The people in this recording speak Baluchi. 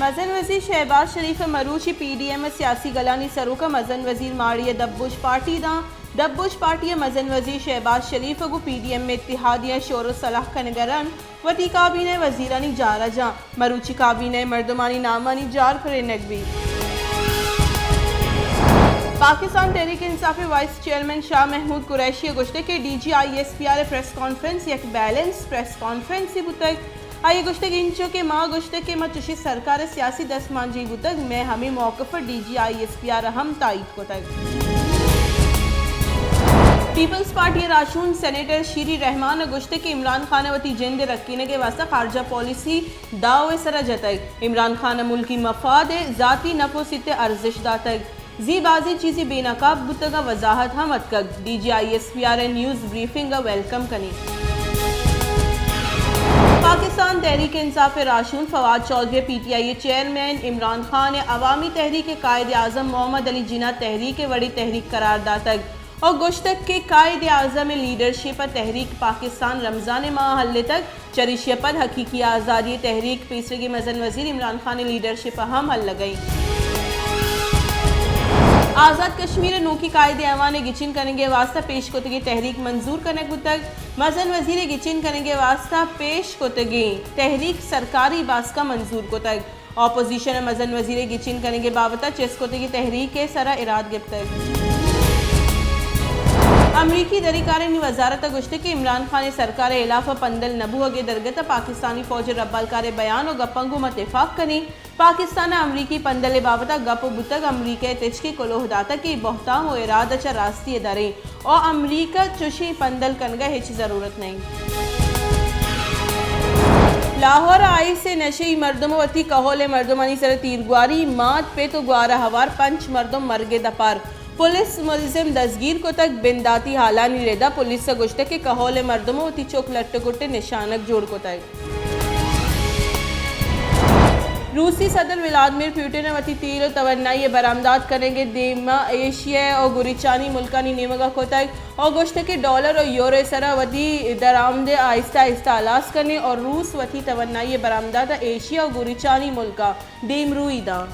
مزن وزیر شہباز شریف ء مروچی پی ڈی ایم ء سیاسی گلانی سروک ء مزن وزیر ماڑی ء دپ بوج پارٹی داں۔ دپ بوج پارٹی ء مزن وزیر شہباز شریف ء گوں پی ڈی ایم ء اتحادیاں شور ء سلاہ کنگ ء رند وتی کابینہ ء وزیرانی جار ء جاں۔ مروچی کابینہ ء مردمانی نامانی جار پرینگ بیت۔ پاکستان تحریک انصاف ء وائس چیئرمین شاہ محمود قریشی ء گوشتگ کہ D G I S P R ء پریس کانفرنس یک بیلنس پریس کانفرنسے بوتگ۔ آئی ء گوشتگ انچو کہ ما گوشتگ کہ ما چشیں سرکار ء سیاسی دستمانجنی بوتگ، مئے ہمے موقف ء D G I S P R ء ہم تائید کتگ۔ پیپلز پارٹی ء راہشون سینیٹر شیری رحمان ء گوشتگ کہ عمران خان ء وتی جند ء رکینگ ء واستہ خارجہ پالیسی داؤ ء سرا جتگ۔ عمران خان ء ملکی مفاد ء ذاتی نپ ء سیت ء ارزشت داتگ۔ زی بازیں چیزے بے نقاب بوتگ ء وضاحت ہم اتکگ۔ D G I S P R ء نیوز بریفنگ ء ویلکم کنیں۔ پاکستان تحریک انصاف ء راہشون فواد چوہدری ء پی ٹی آئی ء چیئرمین عمران خان ء عوامی تحریک ء قائد اعظم محمد علی جناح تحریک ء وڑیں تحریک قرار داتگ۔ ء گوشتگ کہ قائد اعظم ء لیڈرشپ ء تحریک پاکستان رمضان ء ماہ ء ہلتگ، چریشی ء پد حقیقی آزادی ء تحریک پیسریگیں مزن وزیر عمران خان ء لیڈرشپ ء ہم ہلگ ء انت۔ آزاد کشمیر ء نوکیں قائد ایوان ء گچین کنگ ء واستہ پیش کتگیں تحریک منظور کنگ بوتگ۔ مزن وزیر ء گچین کنگ ء واستہ پیش کتگیں تحریک سرکاری باسکاں منظور کتگ۔ اپوزیشن ء مزن وزیر ء گچین کنگ ء بابت ء چست کتگیں تحریک ء سرا ایراد گپتگ۔ امریکی دری کارانی وزارت ء گوشتگ کہ عمران خان ء سرکار ء ہلاف ء پندل نہ بوہگ ء درگت ء پاکستانی فوج ء ربالکار ء بیان ء گپاں گوں ما تفاق کنیں۔ پاکستان ء امریکی پندل ء بابت ء گپ ء بوتگ، امریکہ ء تچک ء کلوہ داتگ کہ اے بہتام ء ایراد ء چہ راستی ء دریں۔ او امریکہ چوشیں پندل کنگ ء ہچ ضرورت نہ انت۔ لاہور ء آئیس ء نشئی مردم ء وتی کہول ء مردمانی سر ء تیرگواری، مات، پت ء گوار ء ہوار پنچ مردم مرگ ء دپار۔ پولیس ملزم دزگیر کتگ، بنداتی ہالانی رد ء پولیس ء گوشتگ کہ کہول ء مردم ء وتی چک لٹ ء گٹ ء نشانگ جوڑ کتگ۔ روسی صدر ولادمیر پوٹن ء وتی تیل ء توانائی ء برآمدات کنگ ء دیم ء ایشیا ء گوریچانی ملکانی نیمگ ء کتگ ء گوشتگ کہ ڈالر ء یورو ء سرا وتی درآمد ء آہستہ آہستہ ہلاس کنیں ء روس وتی توانائی ء برآمدات ء ایشیا ء گوریچانی ملکاں دیمروئی داں۔